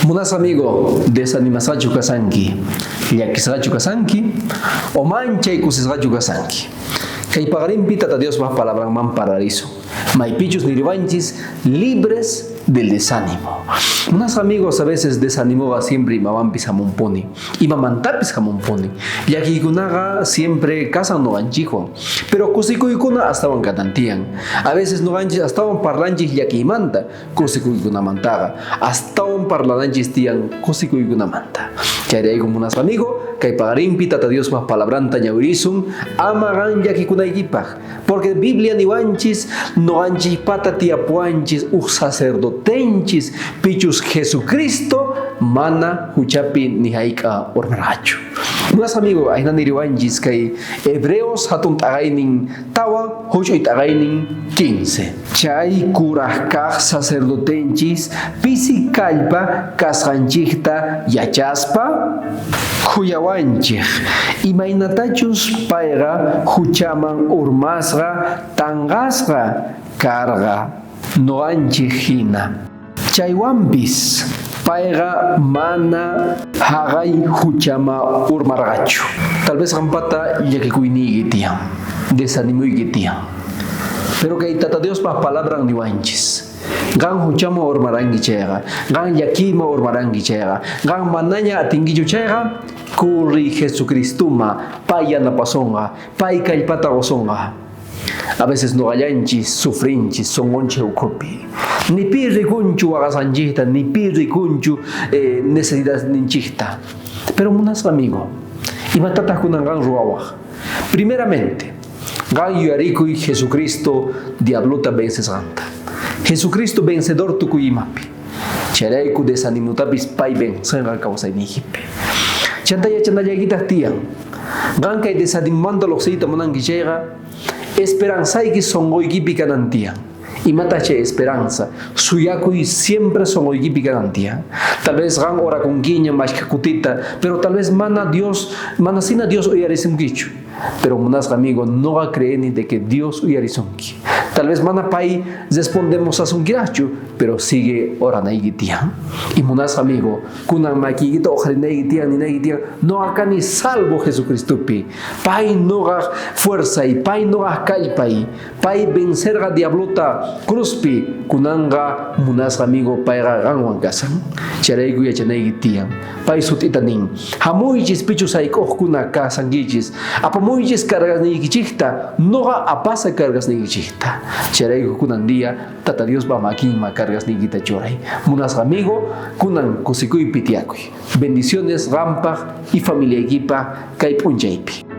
Munasqa amigo, desanimasqachu kasanki, llakisqachu kasanki, o manchay kusisqachu kasanki? Kay paqarinpi Tata Diospa palabranman parlarisun, maypichus niriwanchis libres del desánimo. Munasqa amigos, a veces desanimoqa siempre imawanpis hamunpuni, imamantapis hamunpuni. Llakiykunaqa siempre kasan noqanchikwan, pero kusikuykuna astawan kanan tiyan. A veces noqanchis astawan parlanchis llakiymanta, kusikuykunamantaqa astawan parlananchis tiyan kusikuykunamanta. Chayrayku munasqa amigo, kay paqarinpi Tata Diospa palabranta ñawirisun ama qan llakikunaykipaj, porque Biblia niwanchis noqanchispata tiyapuwanchis uj sacerdotenchis pichus Jesucristo mana juchapi ni jayk'a urmarqachu. Munasqa amigo, ajina niriwanchis kay Hebreos hatun t'aqaynin 4 huch'uy t'aqaynin 15. Chay kuraj kaj sacerdotenchis pisi kallpa kasqanchejta yachaspa khuyawanchej, imaynatachus payqa juchaman urmasqa tanqasqa karqa noqanchej jina. Chaywanpis payqa mana jaqay juchama urmarqachu. Tal vez qampata llakikuyniyki tiyan, desanimuyki tiyan. Pero kay Tata Diospa palabran niwanchis, qan juchama urmaranki chayqa, qan llakiyma urmaranki chayqa, qan manaña atinkichu chayqa, kurriy Jesucristoma, pay yanapasonqa, pay kallpata qosonqa. A veces noqallanchis sufrinchis sonqonchis ukhupi. Ni pi rikunchu waqasqanchikta, ni pi rikunchu necesidadninchikta. Pero munasqa amigo, imatataq kunan qan ruwawaq? Primeramente, qan yuyarikuy Jesucristo diablota vencesqanta. Jesucristo vencedor tukuy imapi. Chayrayku desanimotapis pay vencenqa kawsayniykipi. Chantá yachanallaykitaq tiyan. Qan kay desanimomanta llojsiyta munanki chayqa, esperanzayki sonqoykipi kanan tiyan. Imataq chay esperanza? Suyakuy siempre sonqoykipi kanan tiyan. Tal vez qan orakunkiña mashkha kutita, pero tal vez mana Dios, manasina Dios uyarisunkichu. Pero munasqa amigo, noqa creeni de que Dios uyarisunki. Tal vez mana pay respondemusasunkirakchu, pero sigue oranayki tiyan. Y munasqa amigo, kunan makiykita oqharinayki tiyan, ninayki tiyan, noqa kani salvo Jesucristopi. Pay noqaj fuerzay, pay noqaj kallpay, pay vencerqa diablota cruzpi, kunanqa munasqa amigo payqa qanwan kasan. Chayrayku yachanayki tiyan. Pay sut'ita nin, Hamuychis pichus sayk'ojkuna kasankichis, apamuychis cargasniykichejta, noqa apasa cargasniykichejta. Chayrayku kunan día Tata Diospa makinman cargasniykita churay. Munasqa amigo, kunan kusikuypi tiyakuy. Bendiciones qampaj y familiaykipaj kay p'unchaypi.